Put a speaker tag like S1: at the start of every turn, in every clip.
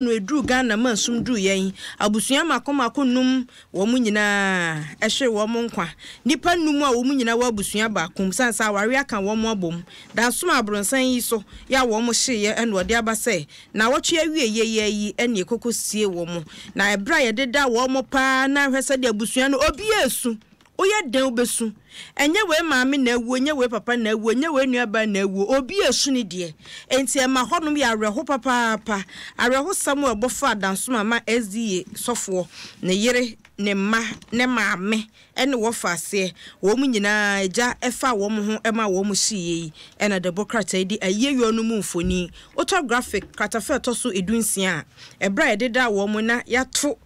S1: No ɛduruu Ghana ma sum duruu yɛn. Abusua mmaako mmaako nnum, wɔn nyinaa hweree wɔn nkwa. Nnipa nnum a wɔn nyinaa wɔ abusua baako mu, sane sɛ awareɛ aka wɔn abom. Dansom abrɔnsan yi so yɛ a wɔn hyeeɛ na wɔde aba sɛ naawɔtwe awieɛ yi ara yi na yɛkɔkɔ sie wɔn. Na ɛberɛ a yɛdeda wɔn paa na hwɛ sɛdeɛ abusua no obiara resu. Woyɛ dɛn wobɛsu? Ɛnyɛ wei maame na awuo, ɛnyɛ wei papa na awuo, ɛnyɛ wei nuabaa na awuo, obi resu ne deɛ. Enti ɛma hɔnom yɛ awerɛho papaapa. Awerɛhosɛm a ɛbɔ faa Dansoma ma SDA sɔfoɔ, ne yere, ne mma, ne maame ne wɔfa aseɛ, wɔn nyinaa agya faa wɔn ho maa wɔn hyeeɛ yi na dɛbɔ krataa yi de ayieyɔ no mu mfoni. Wotɔ graphic kratafa a ɛtɔ so dunsia a, ɛberɛ a yɛdedaa wɔn na yɛato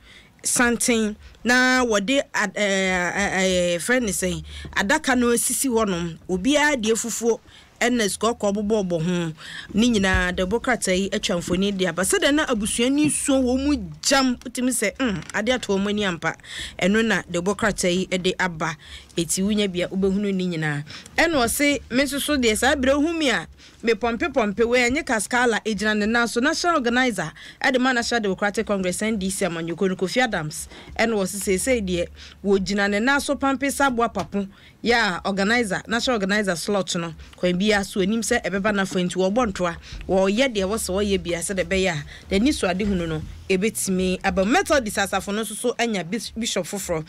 S1: santen na wɔde ad ɛɛ yɛfrɛ no sɛn, adaka no asisi hɔnom. Obiara deɛ fufuo ɛna sukɔkɔɔ bobɔbɔ ho. Ne nyinaa dawubɔ krataa yi atwa mfonin de aba. Sɛdeɛ na abusua no resuo wɔn mu gyam, wotumi sɛ mm adeɛ atɔ wɔn ani ampa. Ɛno na dawubɔ krataa yi de aba. Eti wonya bi a wobɛhunu ne nyinaa. Ɛna ɔse me nso so deɛ saa berɛ wohu me a, Me pɔmpe pɔmpe wei ɛnye Cascala egyina ne nan so National Organiser de ma National Democratic Congress NDC amanyɔkuo no Kofi Adams ɛna ɔse seesei deɛ wɔgyina ne nan so pampe sɛ aboa papo yɛ a organiser National Organiser slot no kwan biara so ɔnim sɛ ɛbɛba n'afa nti wɔbɔ ntoa wɔyɛ deɛ ɛwɔ sɛ wɔyɛ biara sɛdeɛ ɛbɛyɛ a n'anisoadehunu no ɛbɛtumi aba mu. Methodist asafo no nso so anya Bishop foforɔ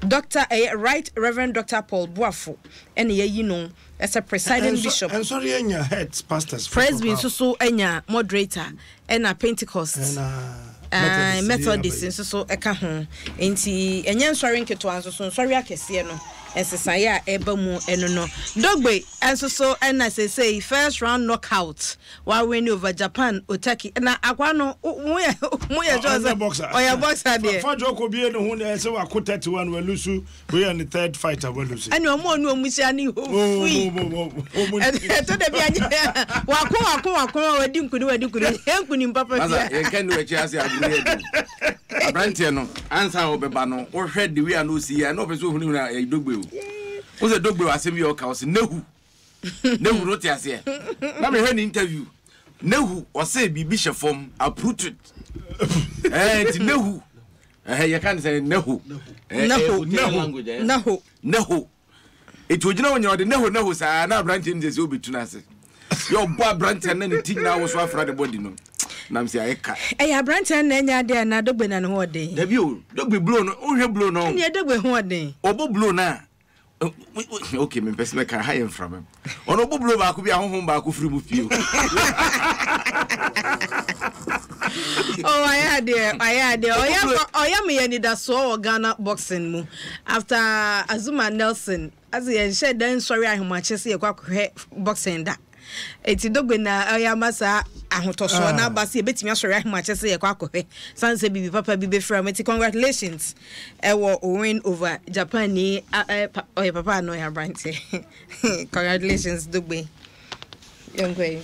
S1: Doctor ɛyɛ Right Reverend Doctor Paul Boafo ɛna yɛayi no Ɛsɛ presiding bishop.
S2: Nsɔre anya heads pastors.
S1: Presby nso so anya moderator ɛna Pentecost. Ɛna Methodist nso so ɛka ho. Nti ɛnyɛ nsɔre nketewa nso so nsɔre akɛseɛ no nsesaeɛ a ɛba mu ɛno no. Dogbe nso so ɛna seesei first round knockout wa win over Japan Otaki. Na akwa no mo yɛ mo yɛ sure sɛ ɔyɛ boxer deɛ.
S2: Fa joko bie ne ho na ɛsɛ wako 31 walusu. Wei yɛ ne third fight a walusi.
S1: Ɛne ɔmo ɔne ɔmo hyia ne hofui. Ɛtɔ da bi anyɛ wako wako wako a wadi nkunim wadi nkunim yɛ nkunim papa
S3: Masa
S1: bia.
S3: yɛn kɛ ne wakyi ase agoro yɛ den. Aberanteɛ no ansa a ɔbɛba no wohwɛ the way a na ɔsi yɛ a na ɔpɛ sɛ ohunahuna ɛyi Dogbe o. Wo sɛ Dogbe wɔ asɛm bi a ɔka ɔse Nehu Nehu no te aseɛ na mehwɛ ne interview Nehu ɔse biribi hyɛ fam uprooted ɛɛ nti Nehu Ɛhɛ yɛka ne sɛ neho.
S1: Neho. Neho.
S3: Neho. Eti ogyina hɔ nyina ɔde neho neho saa na aberanteɛ no sɛ sɛ obetu no ase. Yɛ ɔbɔ aberanteɛ no na ne ti nyinaa woso afra ne bɔdi no. Nam sɛ ayɛ ka.
S1: Ɛyɛ aberanteɛ no na ɛnyɛ adeɛ anaa Dogbe na ne ho ɔden?
S3: Dabi o, Dogbe blow no, wohwɛ blow no.
S1: Ɛneɛ Dogbe ho ɔden.
S3: Ɔbɔ blow no a, ok mempɛ sɛ mɛka ha yɛ mframa mu ɔno ɔbɔ bulo baako bi a honhom baako firi mu pio.
S1: Oh, ayɛ adeɛ ayɛ adeɛ ɔyɛ ɔyɛ me yɛ anidasoɔ wɔ Ghana boxing mu after Azuma Nelson ase yɛn hyɛ dan nsɔre ahomakye sɛ yɛkɔ akɔhwɛ boxing da. Enti Dogbe na ɔyɛ ama saa ahotɔsoɔ no aba sɛ yɛbɛtumi asɔre ahomakye sɛ yɛkɔ akɔhwɛ sane sɛ biribi papa bi bɛfira mu. Nti congratulations ɛwɔ win over Japan ni ɔyɛ papa anaa ɔyɛ aberanteɛ. Congratulations Dogbe. Yɛnkɔ yi.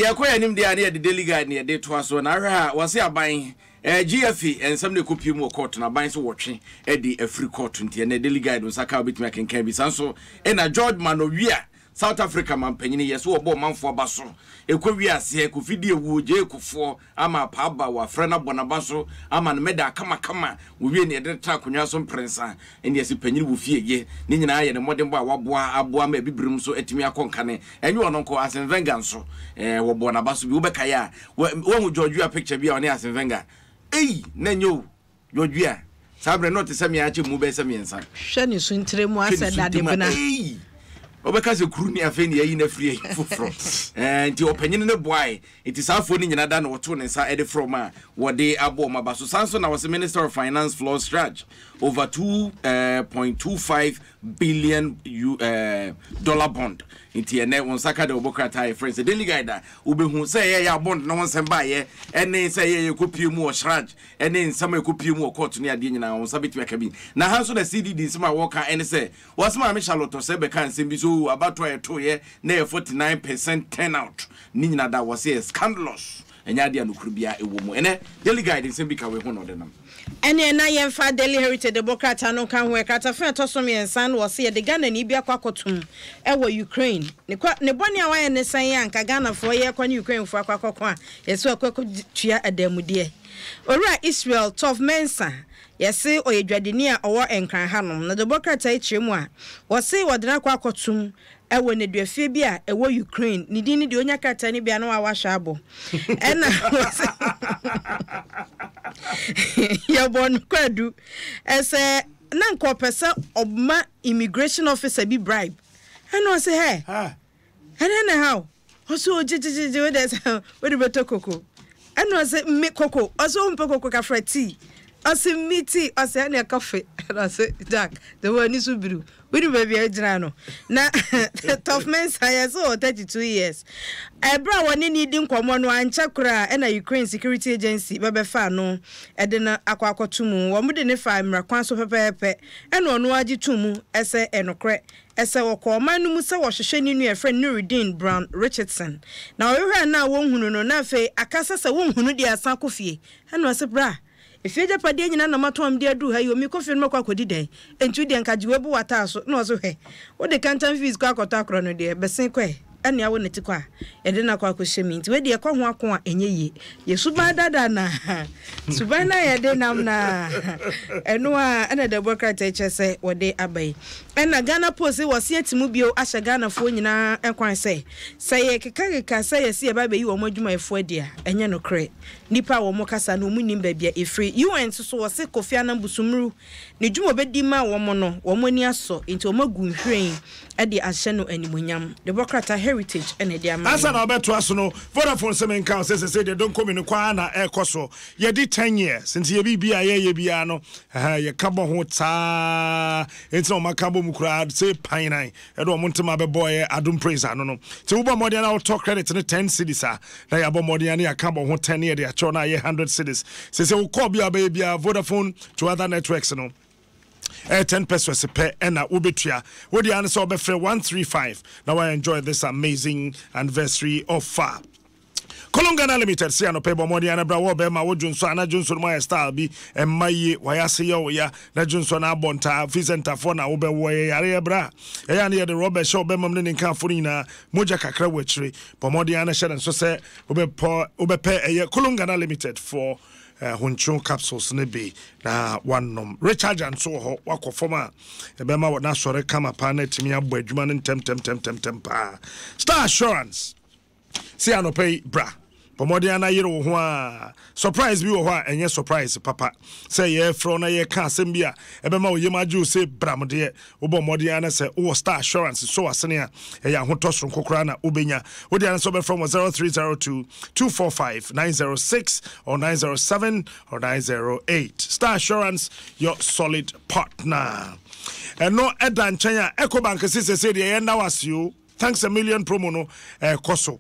S3: Yɛkɔ yɛn anim deɛ a ne yɛde Daily Guide ne yɛde toa so na ahwɛ a wɔse aban GFA nsɛm no ɛkɔpie mu wɔ court no aban so wɔtwe de afiri court nti ɛnɛ Daily Guide nsa ka wobɛtumi akenkan bi saa nso ɛna George Manowie South Africa manpanyin yɛ so wɔbɔ ɔmanfo aba so kɔ wiase Kofi di awu gyee Kufuor ama apa aba wɔafrɛ no abɔ n'aba so ama no medal kamakama wɔwie ne yɛde no tra akonnwa so mprɛnsa ɛne yɛse panyin wɔ fie ye ne nyinaa yɛ ne mmɔdenbɔ a waboa aboa ma abibirim nso atumi akɔ nkane ɛnyɛ ɔno nko Arsene Wenger nso eh, wɔbɔɔ n'aba so bi wobɛkae a wahu George Weah picture bi a ɔne Arsene Wenger ei na ɛnyɛ o George saa berɛ na ɔte sɛ me akyɛ mu bɛyɛ sɛ mmiɛnsa.
S1: Hwɛ ne suntire mu asɛ dade bena.
S3: Ei! Wobɛka sɛ kuru ni afei ne yɛayi no afiri ayi foforɔ. Ɛɛ nti ɔpanyin no boae. Nti saa afoɔ no nyina da na wɔtoo ne nsa de frɛ wɔn a wɔde abɔ wɔn aba so. Saa nso na wɔse Minister of Finance floors charge over 2.25 billion U, eh, dollar bond. Nti ɛnɛ wɔn nsa ka de wɔbɔ krataa yɛfrɛ no sɛ Daily Guide a wobɛhu sɛ ɛyɛ yɛ a bond no ho nsɛm baeɛ ɛne sɛ ɛyɛ yɛkɔpie mu wɔ Shraj ne nsɛm a ɛkɔpue mu wɔ kɔɔto ne adeɛ nyinaa, wo nsa bɛtumi aka bi. Na ha nso na CDD nsɛm a wɔka ne sɛ, wɔse Maame Charlotte Osei bɛkaa nsɛm bi sɛ oo abatoɔ a yɛtoeɛ na ɛyɛ 49 percent turnout, ne nyina da wɔse ɛyɛ scandalous. Ɛnyɛ adeɛ a nokorɛ biara wɔ mu. Ɛnnɛ, Daily Guide nsɛm bi ka wei ho na ɔde nam.
S1: Ɛneɛ na yɛmfa Daily Heritage de bɔ krataa no nka ho ɛ. Kratafa a ɛtɔ so mmiɛnsa no wɔse yɛde Ghanani bi akɔ akɔtom wɔ Ukraine. Ne kɔ ne bɔne a wayɛ ne sɛn a nka Ghanafoɔ yɛrekɔ ne Ukrainefoɔ akɔ akɔko a yɛse wakɔ akɔtua adanmudeɛ. Owura Israel Tov Mensah yɛse ɔyɛ dwadini a ɔwɔ Nkran hanom. Na de bɔ krataa yi kyerɛ mu a wɔse wɔde no akɔ akɔtom Ɛwɔ nneduafie bi a ɛwɔ Ukraine. Ne din ne deɛ ɔnya krataa no bi a na wahwɛ abɔ. Ɛna yɛbɔ no kwadu sɛ na nka ɔpɛ sɛ ɔma immigration officer bi bribe. Ɛna ɔse hɛ, ɛdɛn na ɛha wo? Ɔse o gyegyegyegye wo deɛ sɛ wode bɛtɔ koko. Ɛna ɔse me koko, ɔse wompɛ koko kafra tea. Ɔse me tea, ɔse ɛneɛ coffee. Ɛna ɔse Jack, de w'ani so biriw. Wonim baabi a ogyina no? Na Tough Mensah yɛ sɛ ɔwɔ 32 years. Ɛberɛ a wɔne no redi nkɔmmɔ no, ankyɛ koraa ɛna Ukraine Security Agency bɛbɛfaa no de no akɔ akɔto mu. Wɔde no faa mmara kwan so pɛpɛɛpɛ ɛna ɔno ara gye too mu sɛ ɛnokorɛ sɛ ɔkɔɔ ɔman no mu sɛ wɔhwehwɛ ne nua a yɛfrɛ no Nurudeen Brown Richardson. Na wɔhwehwɛɛ no a wɔnhunu no na afei aka sɛ sɛ wɔnhunu deɛ asan akɔ fie. Ɛna ɔse bra, Efie agyapadeɛ nyinaa na matɔn a mede aduru ha yi o, mekɔ fie no mɛkɔ akɔdi dɛn? Enti wo deɛ nka gye wei bu w'ataa so. Na ɔse hwɛ, wode kantan fees kɔ akɔtɔ akorɔ no deɛ, bɛsen kɔ ɛ, ɛnea wo na ti kɔ a, yɛde no akɔ akɔhyɛ mu yi. Nti wei deɛ ɛkɔ ho ako a, ɛnyɛ yie. Yɛ suban dada no a, suban no a yɛde nam no a, ɛno ara ɛna dawubɔ krataa yi kyerɛ sɛ wɔde aba yi. Ɛna Ghana Post se wɔse ati mu bio ahyɛ Ghanafoɔ nyinaa kwan sɛ, sɛ yɛkekakeka sɛ yɛse yɛba abɛyi wɔn adwumayɛfoɔ adi a, ɛnyɛ nokorɛ. Nnipa a wɔn kasa no wɔn nnim baabi a ɛfiri. UN nso so wɔse Kofi Annan Busumuru ne dwuma a ɔbɛdi ma wɔn no wɔn ani asɔ nti wɔn agu nhwiren de ahyɛ no animuonyam. De bɔ krataa Heritage na ɛde ama
S2: Ansa
S1: yɛn.
S2: na wobɛtoa so no, Vodafone se menka wo sɛ sesei deɛ Donkomi no kɔ ara na ɛrekɔ so. Yɛadi 10 years nti yɛ biribi a yɛyɛ biara no ɛhɛn yɛka bɔ ho saa nti na wɔn aka bɔ mu koraa se pan nan ɛde wɔn ntoma bɛbɔ ɛyɛ Adom Praise ano no. Nti wobɔ mmɔden na wotɔ credit no 10 cedis a na yɛabɔ mmɔden a na yɛaka bɔ ho 10 na yɛde akyɛw na ayɛ 100 cedis. Sesei wo call bi a wobɛyɛ biara Vodafone to other networks no ɛyɛ 10 pesos pɛ ɛna wobɛtua. Wo deɛ ara ne sɛ wobɛfrɛ 135 na wa enjoy this amazing anniversary offer. Kolon Ghana Limited se anɔpa yi bɔ mmɔden ara bra wɔ bɛrima wo dwonsɔ a na dwonsɔ no mu ayɛ style bi ɛmma yie wayɛ ase yɛ wo ya na dwonsɔ no abɔ ntaa firi sɛ ntafoɔ na wobɛwo ɛyɛ yareɛ bra ɛyɛ a ne yɛde rɔba ɛhyɛ wo bɛrima mu ne ne nkaafo no nyinaa mogya kakra wɔ akyire bɔ mmɔden ara na hyɛ ne nso sɛ wobɛpɔ wobɛpɛ ɛyɛ Kolon Ghana Limited foɔ eh, honkyew capsules no bi na wanom recharger nso wɔ hɔ wakɔ fam a ɛbɛma wɔ n'asɔre kama paa na atumi abɔ adwuma no ntɛmtɛmtɛmtɛm paa Star Assurance Se anɔpa yi bra. Bɔ mmɔden ara na yere wo ho a. Surprise bi wɔ hɔ a ɛnyɛ surprise papa. Sɛ yɛrefrɛ wo na yɛreka asɛm bi a ɛbɛma wo yam agye wo sɛ bram deɛ, wobɔ mmɔden ara na sɛ wowɔ Star Assurance sɔ w'asene a, ɛyɛ ahotɔ soronko koraa na wobɛnya. Wo deɛ ara ne sɛ wobɛfrɛ wɔn wɔ 0302 245 906 or 907 or 908. Star Assurance, your solid partner. Ɛno ɛda nkyɛn a, Ecobank se sɛsei deɛ yɛnna wo ase o. Thanks a million promo no ɛkɔ so.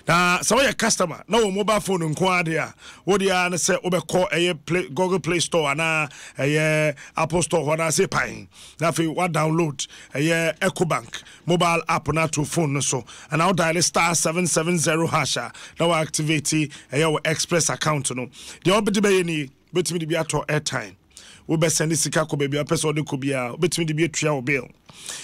S2: Na sɛ woyɛ customer na wɔ mobile phone nko ara deɛ a, wo deɛ ara ne sɛ wobɛkɔ ɛyɛ play, Google Play Store anaa ɛyɛ Apple Store hɔ anaasɛ pan na afei wa download ɛyɛ Ecobank mobile app no ato phone no so anaa wo dial star 770 hash a na wa activate ɛyɛ wɔ Express account no. Deɛ wobɛde bɛyɛ nie. Wobɛtumi de bi atɔ airtime. Wobɛsɛnde sika kɔ baabi a wopɛ sɛ wode kɔ biara. Wobɛtumi de bi atua wo bill.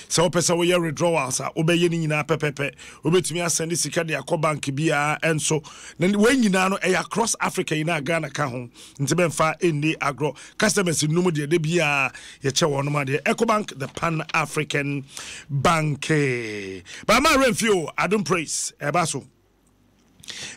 S2: Sɛ wopɛ sɛ woyɛ withdrawals a, wobɛyɛ ne nyinaa pɛpɛpɛ. Wobɛtumi asɛnde sika de akɔ bank biara nso. Na wei nyinaa no, ɛyɛ across Africa nyinaa, Ghana ka ho. Nti bɛmfa nni agorɔ. Customers nnum deɛ, da biara yɛkyɛ wɔnom adeɛ. Ecobank, the Pan-African Bank. Bama werɛ mfi o, Adom Praise, ɛba so.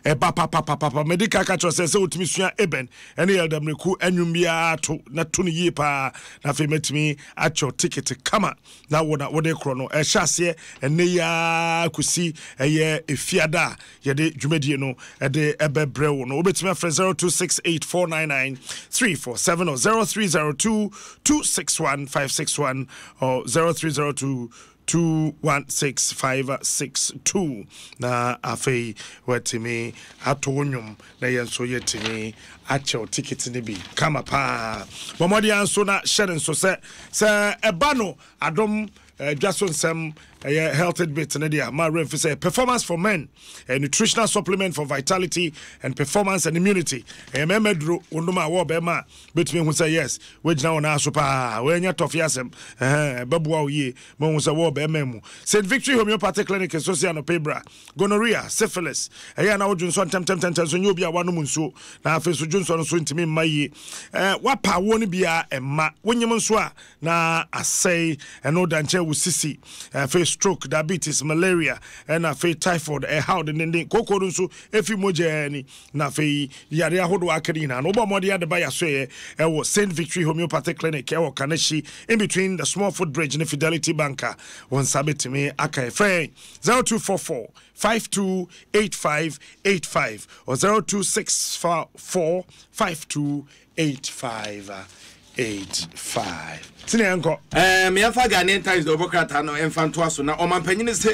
S2: Ɛba papapapapa. Mede ka ka kyerɛ sɛ sɛ wotumi sua Eben ne Elder Mreku nnwom biara to na to no yie paa na afei mɛtumi akyɛw ticket kama na wo na wode korɔ no. Ɛhyɛ aseɛ ɛnnɛ yi ara kɔsi ɛyɛ efiada a yɛde dwumadie no ɛde ɛbɛbrɛ wo no. Wobɛtumi afrɛ 0268499347 or 0302 261 561 or 0302 216562 na afei watumi ato wo nnwom na yɛn nso yɛatumi akyɛw tikiti no bi kama paa. Bɔ mmɔden ara nso na hyɛ no nso sɛ sɛ ɛba no adom eh, dwa so nsɛm Ɛyɛ health bit no deɛ ma werɛ mfi sɛ performance for men, a nutritional supplement for vitality and performance and immunity. Ɛyɛ mmarima duro wonom a wɔwɔ bɛrima a bɛtumi ahu sɛ yes woagyina wɔn nan so paa wɔanya tɔfe asɛm ɛhɛn ɛbɛboa wo yie ma wohu sɛ wɔwɔ bɛrima mu. St Victory Homeopathic Clinic nso se anɔpa bra gonorrhea, syphilis ɛyɛ a na wodwo nsɔ ntɛmntɛmntɛm so nyɛ obi a wanom nsuo na afei nso dwo nsɔ no so ntumi mma yie. Ɛɛ wapa awoɔ no biara ɛmma wonyem nso a na asɛe ɛno da nkyɛn wo sisi afei stroke diabetes malaria ɛna afei typhoid ɛhaw dendenden kooko no nso efi mogya ani na afei yare ahodoɔ aka ne nyinaa no wobɔ mmɔden ade ba yasoɛyɛ ɛwɔ St Victory Homeopathic Clinic ɛwɔ Kaneshie in between the small foot bridge ne Fidelity Bank a wɔn nsa bɛtumi aka ɛfrɛ 0244 528585 or 0264 52 8585 Tene yɛnkɔ.
S3: Ɛɛ meɛmfa Ghanaian Times de ɔbɔ krataa no ɛmfa ntoa so na ɔmampanyini se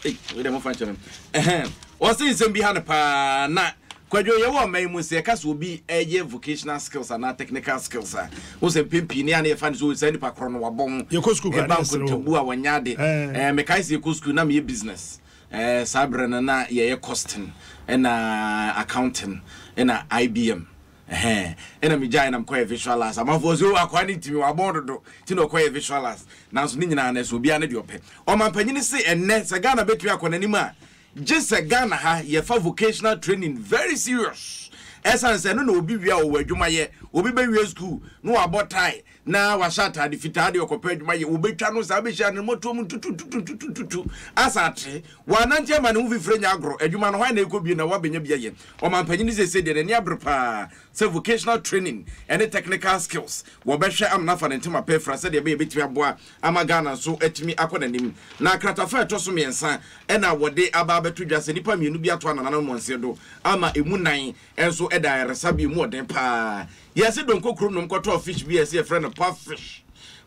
S3: ei wei deɛ mofa nkyɛ me ɛhɛn ɔse nsɛm bi ha no paa na Kwadwo yɛwɔ ɔman yi mu sɛ yɛka sɛ obi ɛyɛ vocational skills anaa technical skills a wo sɛ mpɛn pii ne a na yɛfa no sɛ saa nipa korɔ no wabɔ ho
S2: Yɛkɔ sukuu koraa
S3: ɛba
S2: na yɛsere wo.
S3: nkontabu a wɔnyɛ ade
S2: Ɛɛ.
S3: ɛɛ mekae sɛ yɛkɔ sukuu na meyɛ business ɛɛ saa berɛ no na yɛyɛ costing ɛna accounting ɛna IBM Ɛhɛn, ɛna megyae na mekɔyɛ visual arts. Amanfoɔ sɛ, oh, akwaa no ntumi, wabɔn dodo, nti na ɔkɔyɛ visual arts. Nanso ne nyinaa no, ɛsɛ obiara ne deɛ ɔpɛ. Ɔmampanyini se ɛnnɛ, sɛ Ghana bɛtumi akɔ n'anim a, gye sɛ Ghana ha yɛfa vocational training very serious. Ɛsiane sɛ ɛno na obi wie a ɔwɔ adwuma yɛ. Obi bɛwie sukuu na wabɔ tie na wahyɛ ataade fitaa deɛ ɔkɔpɛ adwuma yɛ. Wɔbɛtwa no saa bɛhyia no mmɔtoɔ mu ntututututututu asa atre. Wanante ama ne ho fifire nyɛ agorɔ. Adwuma no, hwan na ɛkɔ bio na wabɛnya bi ayɛ? Ɔmanpanyin no seesei deɛ n'ani abere paa sɛ vocational training ne technical skills wɔbɛhwɛ ama no afa ne ntoma pa afira sɛdeɛ ɛbɛyɛ ɛbɛtumi aboa ama Ghana nso atumi akɔ n'anim. Na kratafa a ɛtɔ so mmiɛnsa na wɔde aba abɛto dwa sɛ nnipa mmienu bi ato anananom mmɔnsen do ama ɛmu nnan nso da ayaresabea mu ɔden paa. Yɛse Donko kurom nom kɔtɔɔ fish bi a yɛse yɛfrɛ no puff fish.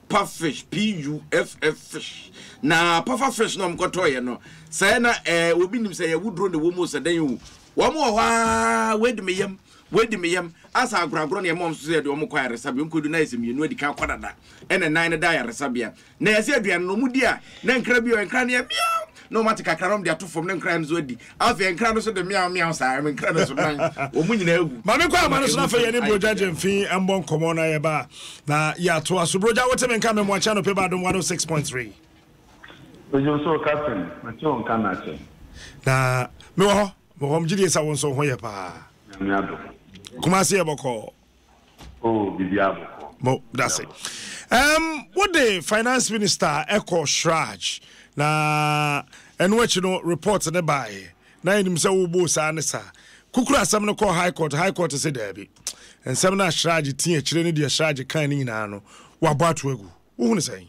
S3: Puff fish, P-U-F-F fish. Na puffer fish na wɔn kɔtɔɔyɛ no, sɛ na ɛɛ eh, obi nim sɛ yɛ wuduro na ɛwɔ mu sɛ dɛn o. Wɔn wɔ hɔ aa, wei di me yam, wei di me yam. Asa agorɔagorɔ na ɛma wɔn so sɛ yɛde wɔn kɔ ayaresabea. Wɔn kɔdu na ayɛ sɛ mmienu adi kan kɔ dada, ɛna nan no da ayaresabea. Na yɛsɛ aduane no wɔn di a, na nkra bi wɔ nkra no yɛ miaw, na wɔn ate kakra na wɔn de ato fam na nkra no nso adi. Afei nkra no nso de miaw miaw saa, nkra no nso nan, wɔn nyinaa awu.
S2: Maame kɔ ama no so na afei yɛne Brogya Gyamfi mbɔ nkɔmmɔ na yɛba na yɛatoa so. Brogya wote me nka Memoakye anɔpa ba Adom 106.3.
S4: Ojo so captain, mete wo nka na kyɛ.
S2: Na mewɔ hɔ, mewɔ hɔ, megye die sɛ wo nso ho yɛ paa.
S4: Nyame adom.
S2: Kumasi yɛ bɔkɔɔ.
S4: Oh, biribiara bɔkɔɔ.
S2: Mo, that's it. Wode finance minister ɛkɔ Shraj na ɛno akyi no report ne baeɛ na yɛnim sɛ woboo saa ne saa. Kukuru asɛm no kɔɔ high court, high court sɛ daabi. Nsɛm no a Shraj ti akyire ne deɛ Shraj kan ne nyinaa no, wabɔ ato agu. Wohu no sɛn?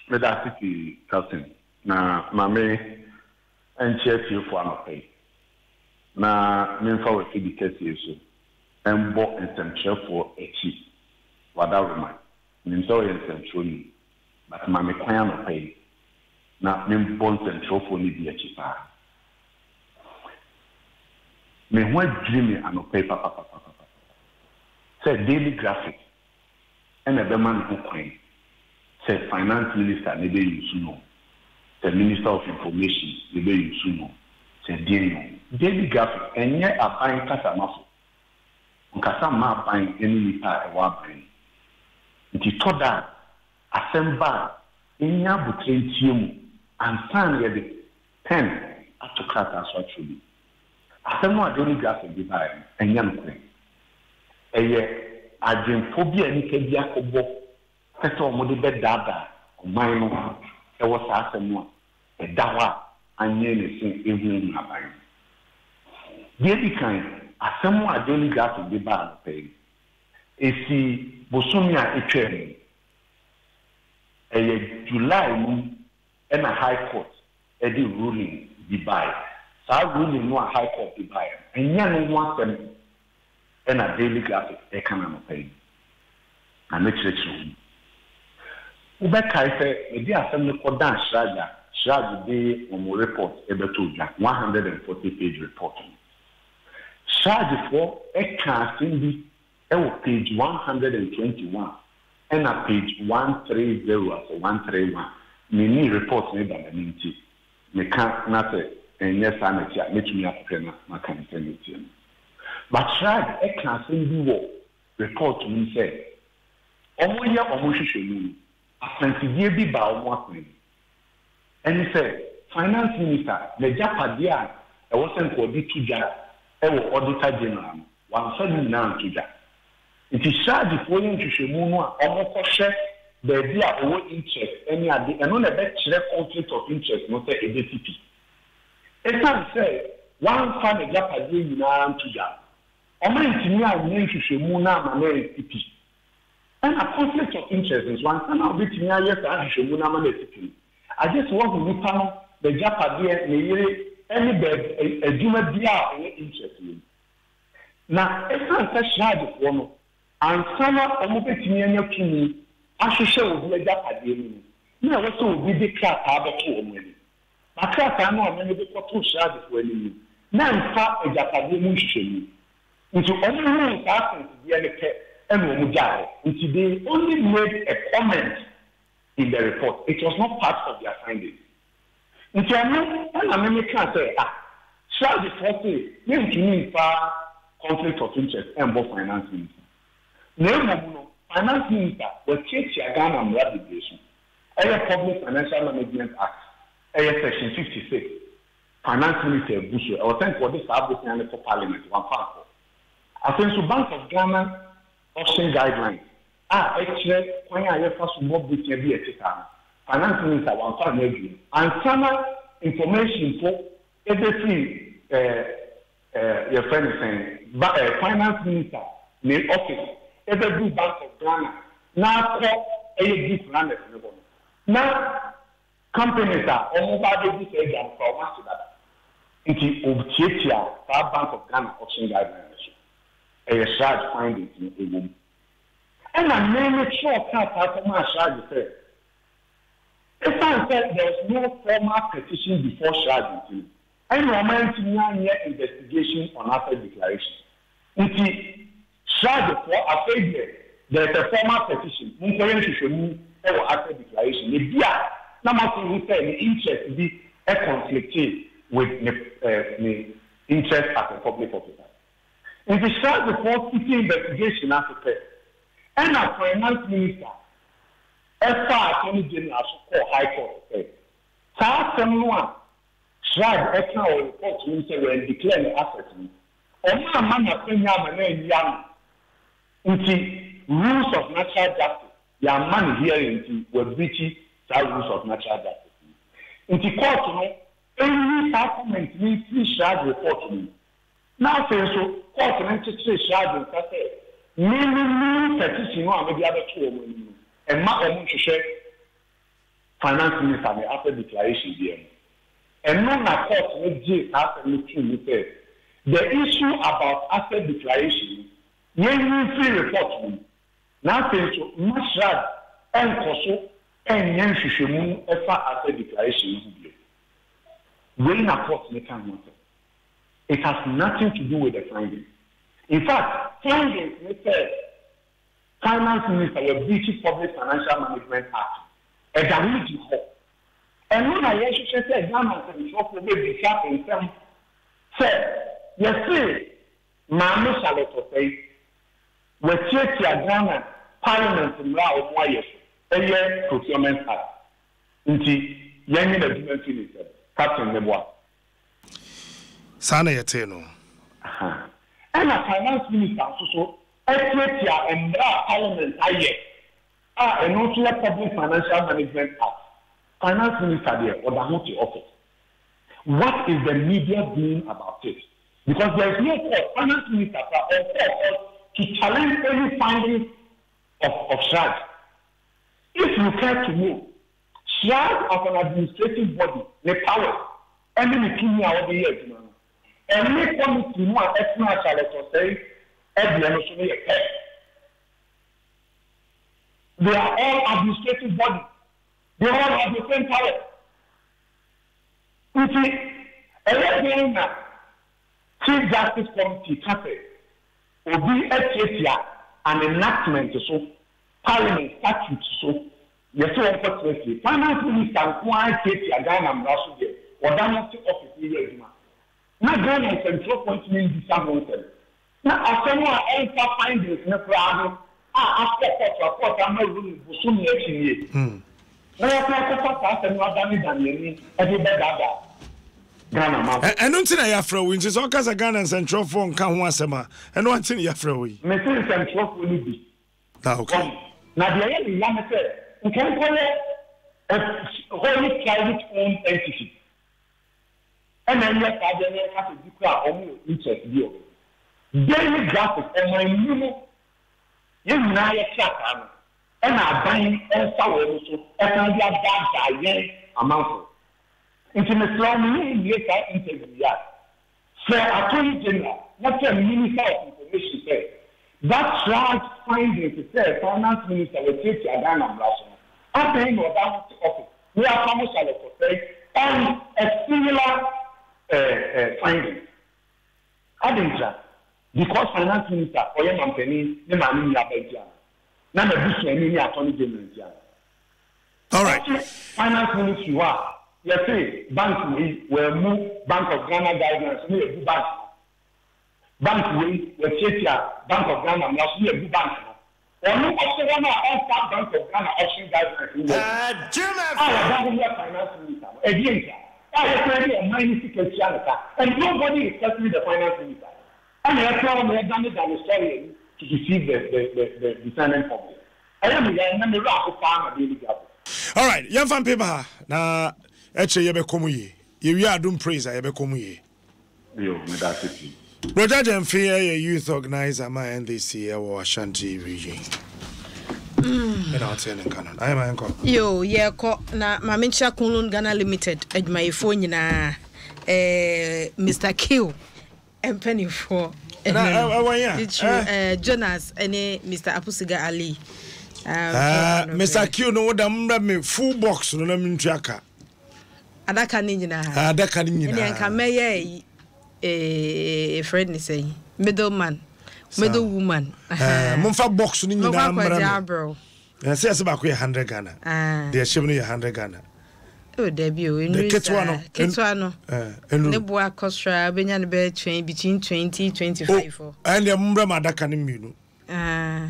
S4: Meda ase pii, Captain. Na ma me nkyɛ atiefoɔ anɔpa yi, na memfa w'afidi kɛseɛ yi so mbɔ nsɛmtwerɛfoɔ akyi, Wadaworoma. Menim sɛ woyɛ nsɛmtwerɛni, but ma me kwan anɔpa yi na membɔ nsɛmtwerɛfoɔ no bi akyi paa. Me ho adwiri me anɔpa yi papapapapapa sɛ Daily Graphic na ɛbɛma no ho kwan sɛ finance minister na ɛbɛ use no o, sɛ minister of information na ɛbɛ use no o, sɛ deɛn o. Daily Graphic ɛnyɛ aban kasamafo, ɔnkasa mma aban ne nnipa a ɛwɔ aban mu. Nti tɔ da a asɛm ba a yɛnya aboterɛ ntie mu ansa na yɛde pen ato krataa so atwerɛ bi. Asɛm a Daily Graphic de baeɛ no, ɛnyɛ nokorɛ. Ɛyɛ adwempɔ bi a nnipa bi akɔbɔ pɛ sɛ wɔde bɛdaadaa ɔman no wɔ saa asɛm no a ɛda hɔ a anwene ne se rehunahuna aban no. Deɛ ɛdi kan, asɛm a Daily Graphic de baa anɔpa yi no, ɛsii bosome a ɛtwaa mu. Ɛyɛ July mu na High Court de ruling bi baeɛ. Saa ruling no a High Court de baeɛ no, ɛnyɛ ɛno ho asɛm na Daily Graphic reka no anɔpa yi, na mɛkyerɛkyerɛ wo mu. Wobɛkae sɛ mede asɛm no kɔdaa CHRAJ a CHRAJ de wɔn report bɛtoo dwa, 140 page report no. CHRAJfoɔ kaa asɛm bi wɔ page 121 ɛna page 130 asɛ 131. Menni report no da m'anim nti meka na sɛ ɛnyɛ saa na ɛte a mɛtumi akɔhwɛ na maka no sɛdeɛ ɛteɛ no. But CHRAJ ka asɛm bi wɔ report no mu sɛ wɔyɛ wɔn nhwehwɛmu no, akwansideɛ bi baa wɔn akwan mu. Ɛne sɛ Finance Minister n'agyapadeɛ a ɛwɔ sɛ nka ɔde to dwa wɔ Auditor General no, wamfa ne nyinaa anto dwa. Nti Sraadifoɔ yɛ nhwehwɛmu no a wɔkɔhwɛ baabi a ɔwɔ interest ne ade, ɛno na ɛbɛkyerɛ conflict of interest no sɛ ɛbɛsi pi. Ɛsiane sɛ wamfa n'agyapadeɛ nyinaa anto dwa no, wɔantumi anyɛ nhwehwɛmu no amma no ansi pi. Ɛna conflict of interest nso, ansa na wobɛtumi ayɛ saa nhwehwɛmu no ama no asi pi no, agye sɛ woahu nipa no, n'agyapadeɛ, ne yere ne baabi, adwuma biara a ɔwɔ interest wɔ mu. Na ɛsiane sɛ Sraadfoɔ no, ansa na wɔbɛtumi anya tumi ahwehwɛ obi agyapadeɛ mu no, na ɛwɔ sɛ obi de krataa bɛto wɔn anim. Na krataa no a me mede kɔtoo Sraadfoɔ anim no, na ɛmfa agyapadeɛ mu nhwehwɛmu. Nti wɔhunuu saa akansideɛ no pɛ na wɔgyaa hɔ. Nti they only made a comment in the report, it was not part of their findings. Nti ɛno na me me kaa sɛ ah CHRAJ foɔ se yɛntumi nfa conflict of interest ɛnbɔ finance minister. Na mmom no finance minister watiatia Ghana mmara bebree so. Ɛyɛ public financial management act, ɛyɛ section 56, finance minister abu so, ɛwɔ sɛ nka ɔde saa bosea no kɔ parliament, wamfa ankɔ. Afei nso Bank of Ghana auction guidelines a ɛkyerɛ kwan a yɛfa so bɔ bosea bi a ɛte saa no, Finance Minister wamfa anyɛ adwuma. Ansa na information mpo bɛfiri eh, eh, yɛfrɛ no sɛn, ba, eh, Finance Minister ne office ɛbɛduru Bank of Ghana na akɔ ɛyɛ book runners no hɔ no, na companies a wɔba abɛdi saa dwa no koraa wɔn ase dada. Nti wɔtiatia saa Bank of Ghana auction guideline no so. Ɛyɛ CHRAJ findings no ɛwɔ mu. Ɛna me me twerɛɛ krataa kɔmaa CHRAJ sɛ, ɛsiane sɛ there is no formal petition before CHRAJ nti no, ɛna wɔn antumi anyɛ investigation on asset declaration. Nti CHRAJ foɔ afei deɛ there is a formal petition, monkɔyɛ nhwehwɛmu wɔ asset declaration, ebia na moakɔhu sɛ ne interest bi conflicte with ne ne interest as a public officer. Nti Sradefoɔ fiti investigation ase pɛ ɛna finance minister ɛfaa attorney general so kɔɔ high court sɛ saa asɛm no a Srad ɛkaa wɔ report no mu sɛ wɛn declare ne asset no ɔmo amma no akwanya ama no anyi ano nti rules of natural justice yɛamma no hearing nti wa breachi saa rules of natural justice no nti court no ɛnyi saa comment no mfiri Srad report no mu. Na afei nso, kɔɔto no nkyekyeree CHRAJ nsa sɛ me me new petition no a mede abɛto wɔn anim no, mma wɔn nhwehwɛ Finance Minister ne asset declaration biara mu. Ɛno na kɔɔto no gyee saa asɛm no too mu sɛ the issue about asset declaration no, yɛnyi mfiri report no mu. Na afei nso, mma CHRAJ nkɔ so nyɛ nhwehwɛmu fa asset declaration no ho bio. Wei na kɔɔto no kaa ho asɛm. It has nothing to do with the findings. In fact, findings ne sɛ Finance Minister wa breach Public Financial Management Act no, ɛda ho gyina hɔ. Ɛno na yɛhwehwɛ sɛ Ghana nsɛmtwerɛfoɔ bɛbisa nsɛm sɛ yɛse Maame Charlotte Osei watiatia Ghana Parliament mmara a wɔayɛ so, ɛyɛ Procurement Act, nti yɛnye n'adwuma mfiri ne nsam. Captain Meboa.
S2: Saa na yɛtee no.
S4: Aha. Ɛna Finance Minister nso so atiatia mmara a Parliament ayɛ a ɛno nso yɛ Public Financial Management Act. Finance Minister deɛ ɔda ho te office. What is the media doing about it? Because there is no court, Finance Minister koraa ɔnkɔɔ court to challenge any findings of of CHRAJ. If you care to know, CHRAJ as an administrative body, ne powers ne ne tumi a ɔde yɛ adwuma no, ɛne committee no a ɛtenaa Charlotte Osei deɛ no so no yɛ pɛ. They are all administrative bodies. They all have the same powers. Nti, ɛyɛ dɛn na Chief Justice Committee ka sɛ obi atiatia an enactment so, Parliament statute so? Yɛse wɔnkɔ tena fie. Finance minister nko ara tiatia Ghana mmara so deɛ ɔda ho te office no yɛ adwuma. Na Ghana nsɛmtwerɛfoɔ ntumi mbisa ho nsɛm. Na asɛm a ɛmfa findings no koraa ho a akɔ court a court ama ruling bosome akyi nie. Na yɛasan akɔfa saa asɛm no adanedane ani de rebɛdaadaa Ghana manfoɔ.
S2: Ɛno nti na yɛafrɛ wo yi. Nti sɛ woka sɛ Ghana nsɛntwerɛfoɔ nka ho asɛm a, ɛno ara nti na yɛafrɛ wo yi.
S4: Mese nsɛntwerɛfoɔ no bi.
S2: Ah, okay.
S4: Wahu? Na deɛ ɛyɛ me ya ne sɛ, nka nkɔyɛ a wholly private owned entity ɛna ɛnyɛ saa deɛ na ɛka sɛ bi koraa a wɔn wɔ interest bi wɔ baabi. Daily Graphic, ɔman mu no, yɛn nyinaa yɛ krataa no ɛna aban nsa wɔn so ɛsan de adaadaa yɛn amanfoɔ. Nti mesrɛ wo, me ne wo nwie saa interview yi a, Frɛ Attorney General na frɛ Minister of Information sɛ that charge findings sɛ Finance Minister watiatia Ghana mmara so no, adɛn na ɔda ho te office na yɛapamo Charlotte Osei on a similar eh findings? Adɛn ntira? Because Finance Minister ɔyɛ mampanin ne maame nua ba nti anaa? Na n'abusuani ne Attorney General nti anaa?
S2: Alright.
S4: Ɔte finance ministry hɔ a yɛse bank wei wammu bank of Ghana guidelines so na yɛagu bank no. Bank wei watiatia bank of Ghana mmara so na yɛagu bank no. Ɔno ɔte hɔ no a ɔmfa bank of Ghana auction guidelines nyɛ adwuma a ɔda ho yɛ finance minister no, ɛdeɛn ntia? A yɛsan de ɔman no sika tua no ka and nobody is questioning the finance minister. Ɛna ɛtra hɔ na yɛdanedane story ani to deceive the the the the discerning public. Ɛyɛ me ya ɛnɛ me werɛ aho paa ma daily graphic.
S2: Alright, yɛmfa mpem ha na ɛkyerɛ yɛbɛkɔ mu yie. Yɛwie Adom Praise a yɛbɛkɔ mu yie.
S4: Yo, meda ase pii.
S2: Roger Gyamfi yɛ youth organizer ma NDC ɛwɔ Ashanti region. Ɛna ɔte ne nka no. Ayɛ ma yɛnkɔ.
S1: Yo, yɛkɔ na ma menkyia Kunlun Ghana Limited adwumayɛfoɔ nyinaa. Eh, Mr. Kill. Mpanimfoɔ ɛnɛ titiri Jonas ɛne Mr Apusiga Ali.
S2: Mr Q no woda mbrɛ me full box no na mentua ka.
S1: Adaka ne nyinaa.
S2: Adaka ne nyinaa.
S1: Ɛne nka mɛyɛ ɛyi efrɛ ne sɛn middle man middle woman.
S2: Momfa box no nyinaa mbrɛ me. Ɛsɛ ɛsɛ baako yɛ hundred Ghana. Deɛ ɛhyɛ mu no yɛ hundred Ghana.
S1: Oh dabi o, nnuru saa. Ketewa no. Ketewa no. Eh, ne bo akɔ soro a wobɛnya no bɛyɛ 20, between 20, 25.
S2: Oh, ɛndeɛ mommrɛ ma adaka no mmienu.
S1: Ah.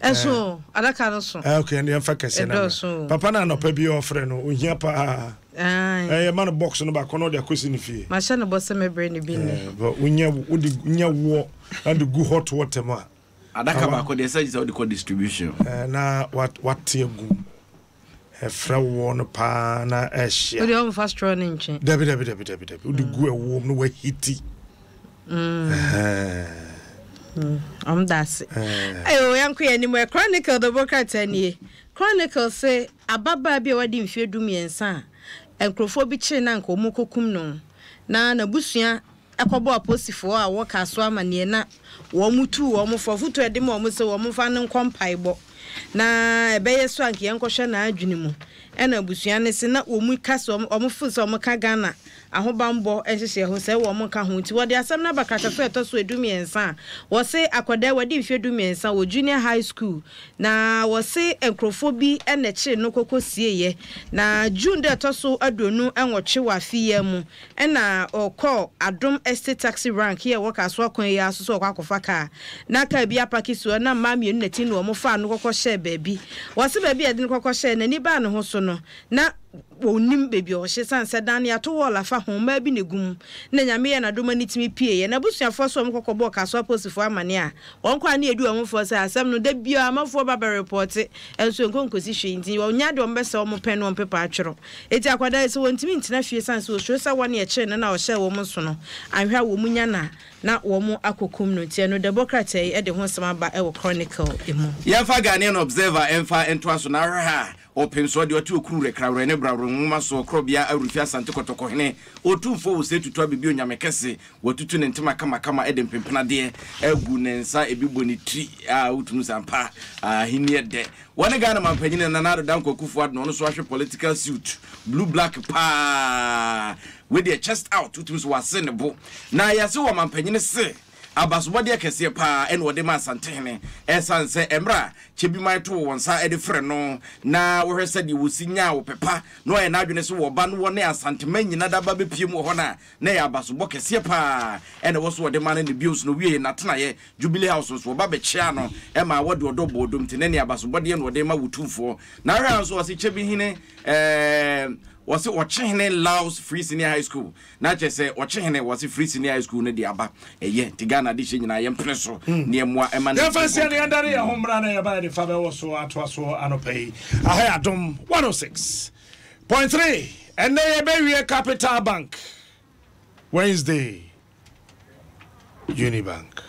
S1: Ɛso, eh. adaka no so.
S2: Eh, okay, ɛndeɛ mfa kɛseɛ no mmerɛ. Papa no anɔpa bi ɔfrɛ no, ohia paa. Ɛyɛ ma no box no baako na ɔde akɔsi ne fie.
S1: Mahyɛ no bɔ sɛ mɛbrɛ no bi nnɛ.
S2: Wonya wode nya woɔ na de gu hot water mu a.
S3: Adaka baako deɛ sɛ gye sɛ wode kɔ distribution.
S2: Na wate agu mu. Ɛfrɛ woɔ no paa na ɛhyia.
S1: Wode ɔmfa straw no ntwe.
S2: Dabi dabi dabi dabi dabi. Wode gu ɛwoɔ mu na wahiti.
S1: Ɔm da ase. Ayo yɛnkɔ yɛn anim ɛ. Chronicle de bɔ krataa nie. Chronicle se ababaa bi a wadi mfeɛ 13 a nkurɔfoɔ bi kyere no a anka wɔrekɔkum no na n'abusua kɔbɔɔ apolisifoɔ a wɔwɔ Kasoa amaneɛ na wɔtuu wɔn fo. Afotuo a ɛde ma wɔn sɛ wɔmfa no nkɔ mpaebɔ na ɛbɛyɛ so a anka yɛnkɔhwɛ n'adwene mu. Ɛna abusua no se na wɔn ka sɛ wɔn feel sɛ wɔn ka Ghana ahobanbɔ nhyehyɛɛ ho sɛ wɔn nka ho nti wɔde asɛm no aba kratafa a ɛtɔ so 13 a wɔse akwadaa yi wadi mfeɛ 13 wɔ Junior High School na wɔse nkurɔfoɔ bi na ɛkyere no kɔkɔ sieeɛ na June da ɛtɔ so 28 wɔ afe yi ara mu Ɛna ɔkɔɔ Adom Estate Taxi Rank yi a ɛwɔ Kasoa kwan yi ara so sɛ ɔrekɔ akɔfa kaa. Na kaa bi apake si hɔ na mmaa mmienu na ɛte no wɔfaa no kɔkɔ hyɛɛ baabi. Wɔse baabi a yɛde no kɔkɔ hyɛɛ, n'ani baa ne ho so no, na ɔnnim baabi a ɔhyɛ ɛsiane sɛ dan no yɛato wɔɔl afa ho, mmaa bi na ɛgu mu. Na Nyame yɛɛ n'adom ma no tumi pieeɛ. N'abusuafoɔ nso wɔkɔ kɔbɔɔ Kasoa apolisifoɔ amaneɛ a, wɔn kɔ a na yɛdi wɔn fɔ sɛ asɛm no da biara amanfoɔ ba bɛrepɔɔte nso ɛnkɔ nkɔsi hwee nti wɔnya deɛ wɔbɛsɛ wɔn pɛn ne wɔn pepa atwerɛ. Enti akwadaa yi, sɛ wɔntumi ntena fie esiane sɛ wɔsuro sɛ wɔn a ɛkyeree no na ɔhyɛɛ wɔn nso no, anhwɛ a wɔn nya no a, na wɔakɔkum no. Nti ɛno, dɛbɔ krataa yi de ho nsɛm aba wɔ Chronicle mu.
S3: Yɛmfa Ghanaian Observer mfa ntoa so na ahwɛ ha a, ɔpemsoɔ deɛ ɔte okuru werɛ krawerɛ ne brawerɛ nwoma soɔ korɔbea awurifi Asante Kɔtɔkɔhene Otumfoɔ Osei Tutu Abɛbi Onyame Kɛse watutu ne ntoma kamakama de mpempenadeɛ agu ne nsa ebi bɔ ne tiri a wotumi sɛ ampa ahenni dɛ Wɔne Ghana manpanyin Nana Addo Dankwa Akufo Addo na ɔno nso ahwɛ political suit blue black paa wei deɛ chest out wotumi so wase ne bo na yɛse wɔ manpanyin se Abasobɔdeɛ kɛseɛ paa ɛna wɔde ma Asantehene ɛsiane sɛ mmerɛ a Kyebiman too wɔn nsa de frɛ no na wɔhwɛ sɛdeɛ wɔsi nyaa ɔpɛ pa na ɔyɛ n'adwene sɛ wɔba no wɔne Asanteman nyina da ba bɛpue mu wɔ hɔ no a na ɛyɛ abasobɔ kɛseɛ paa ɛna ɛwɔ so wɔde ma no na bio nso no ɔwiee n'atenaeɛ Jubilee House nso wɔba bɛkyeaa no ɛmaa wɔde ɔdɔ bɔɔ dom nti na ɛne abasobɔdeɛ na wɔde ma wo tumfoɔ na ahwɛ a nso wɔse Kyebihene ɛɛ wɔse Ɔkyehene Laos Free Senior High School Na kyerɛ sɛ ɔkye hene wɔse free senior high school no de aba ɛyɛ nti Ghana adehyeɛ nyinaa yɛmpene so ne yɛmmoa ɛma no
S2: Yɛmfa nsia na yɛndane yɛn ho mmra na yɛba yɛde fa bɛwɔ so atoa so anɔpa yi. Aha yɛ Adom 106.3. Ɛnnɛ yɛbɛwie Capital Bank, Wednesday Unibank.